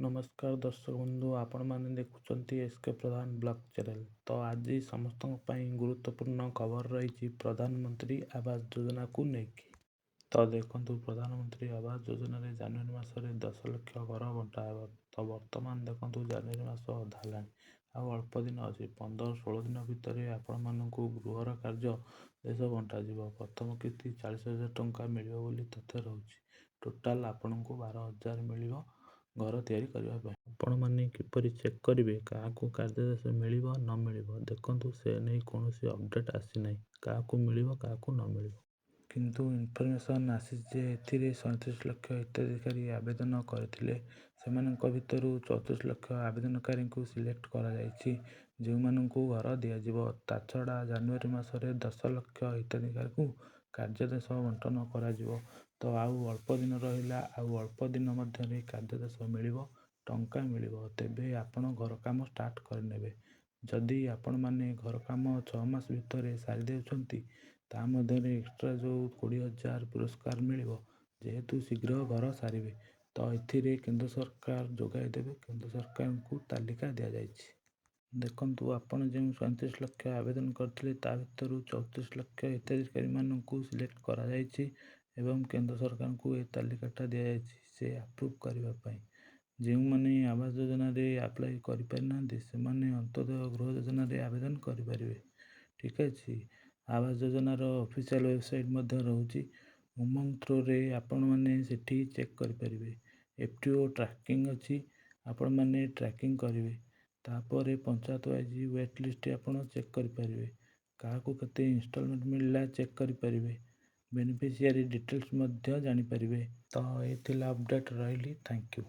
ନମସ୍କାର ଦର୍ଶକ ବନ୍ଧୁ, ଆପଣମାନେ ଦେଖୁଛନ୍ତି ଏସ୍ କେ ପ୍ରଧାନ ବ୍ଲଗ୍ ଚ୍ୟାନେଲ୍। ତ ଆଜି ସମସ୍ତଙ୍କ ପାଇଁ ଗୁରୁତ୍ୱପୂର୍ଣ୍ଣ ଖବର ରହିଛି ପ୍ରଧାନମନ୍ତ୍ରୀ ଆବାସ ଯୋଜନାକୁ ନେଇକି। ତ ଦେଖନ୍ତୁ, ପ୍ରଧାନମନ୍ତ୍ରୀ ଆବାସ ଯୋଜନାରେ ଜାନୁଆରୀ ମାସରେ 10 ଲକ୍ଷ ଘର ବଣ୍ଟା ହେବ। ତ ବର୍ତ୍ତମାନ ଦେଖନ୍ତୁ, ଜାନୁଆରୀ ମାସ ଅଧା ହେଲାଣି, ଆଉ ଅଳ୍ପ ଦିନ ଅଛି। 15-16 ଦିନ ଭିତରେ ଆପଣମାନଙ୍କୁ ଗୃହର କାର୍ଯ୍ୟାଦେଶ ବଣ୍ଟାଯିବ। ପ୍ରଥମ କିସ୍ତି 40,000 ଟଙ୍କା ମିଳିବ ବୋଲି ତଥ୍ୟ ରହୁଛି। ଟୋଟାଲ୍ ଆପଣଙ୍କୁ 12,000 ମିଳିବ ଘର ତିଆରି କରିବା ପାଇଁ। ଆପଣମାନେ କିପରି ଚେକ୍ କରିବେ କାହାକୁ କାର୍ଯ୍ୟାଦେଶ ମିଳିବ ନ ମିଳିବ? ଦେଖନ୍ତୁ, ସେ ନେଇ କୌଣସି ଅପଡ଼େଟ୍ ଆସିନାହିଁ, କାହାକୁ ମିଳିବ, କାହାକୁ ନ ମିଳିବ। କିନ୍ତୁ ଇନଫର୍ମେସନ୍ ଆସିଛି ଯେ ଏଥିରେ 37 ଲକ୍ଷ ହିତାଧିକାରୀ ଆବେଦନ କରିଥିଲେ। ସେମାନଙ୍କ ଭିତରୁ 34 ଲକ୍ଷ ଆବେଦନକାରୀଙ୍କୁ ସିଲେକ୍ଟ କରାଯାଇଛି, ଯେଉଁମାନଙ୍କୁ ଘର ଦିଆଯିବ। ତା ଛଡ଼ା ଜାନୁଆରୀ ମାସରେ 10 ଲକ୍ଷ ହିତାଧିକାରୀଙ୍କୁ କାର୍ଯ୍ୟାଦେଶ ବଣ୍ଟନ କରାଯିବ। ତ ଆଉ ଅଳ୍ପ ଦିନ ରହିଲା। ଆଉ ଅଳ୍ପ ଦିନ ମଧ୍ୟରେ କାର୍ଯ୍ୟାଦେଶ ମିଳିବ, ଟଙ୍କା ମିଳିବ। ତେବେ ଆପଣ ଘର କାମ ଷ୍ଟାର୍ଟ କରିନେବେ। ଯଦି ଆପଣମାନେ ଘର କାମ 6 ମାସ ଭିତରେ ସାରି ଦେଉଛନ୍ତି, ତା ମଧ୍ୟରେ ଏକ୍ସଟ୍ରା ଯେଉଁ 20,000 ପୁରସ୍କାର ମିଳିବ, ଯେହେତୁ ଶୀଘ୍ର ଘର ସାରିବେ। ତ ଏଥିରେ କେନ୍ଦ୍ର ସରକାର ଯୋଗାଇ ଦେବେ। କେନ୍ଦ୍ର ସରକାରଙ୍କୁ ତାଲିକା ଦିଆଯାଇଛି। ଦେଖନ୍ତୁ, ଆପଣ ଯେଉଁ 37 ଲକ୍ଷ ଆବେଦନ କରିଥିଲେ, ତା ଭିତରୁ 34 ଲକ୍ଷ ହିତାଧିକାରୀମାନଙ୍କୁ ସିଲେକ୍ଟ କରାଯାଇଛି ଏବଂ କେନ୍ଦ୍ର ସରକାରଙ୍କୁ ଏ ତାଲିକାଟା ଦିଆଯାଇଛି ସେ ଆପ୍ରୁଭ୍ କରିବା ପାଇଁ। ଯେଉଁମାନେ ଆବାସ ଯୋଜନାରେ ଆପ୍ଲାଏ କରିପାରିନାହାନ୍ତି, ସେମାନେ ଅନ୍ତ୍ୟୋଦୟ ଗୃହ ଯୋଜନାରେ ଆବେଦନ କରିପାରିବେ। ଠିକ୍ ଅଛି। ଆବାସ ଯୋଜନାର ଅଫିସିଆଲ୍ ୱେବସାଇଟ୍ ମଧ୍ୟ ରହୁଛି। ଉମଙ୍ଗ ଥ୍ରୋରେ ଆପଣମାନେ ସେଠି ଚେକ୍ କରିପାରିବେ। ଏଫ୍ ଟି ଓ ଟ୍ରାକିଂ ଅଛି, ଆପଣମାନେ ଟ୍ରାକିଂ କରିବେ। ତାପରେ ପଞ୍ଚାୟତ ୱାଇଜ୍ ୱେଟ୍ ଲିଷ୍ଟ ଆପଣ ଚେକ୍ କରିପାରିବେ। କାହାକୁ କେତେ ଇନଷ୍ଟଲମେଣ୍ଟ ମିଳିଲା ଚେକ୍ କରିପାରିବେ। ବେନିଫିସିଆରୀ ଡିଟେଲ୍ସ ମଧ୍ୟ ଜାଣିପାରିବେ। ତ ଏ ଥିଲା ଅପଡ଼େଟ୍। ରହିଲି, thank you.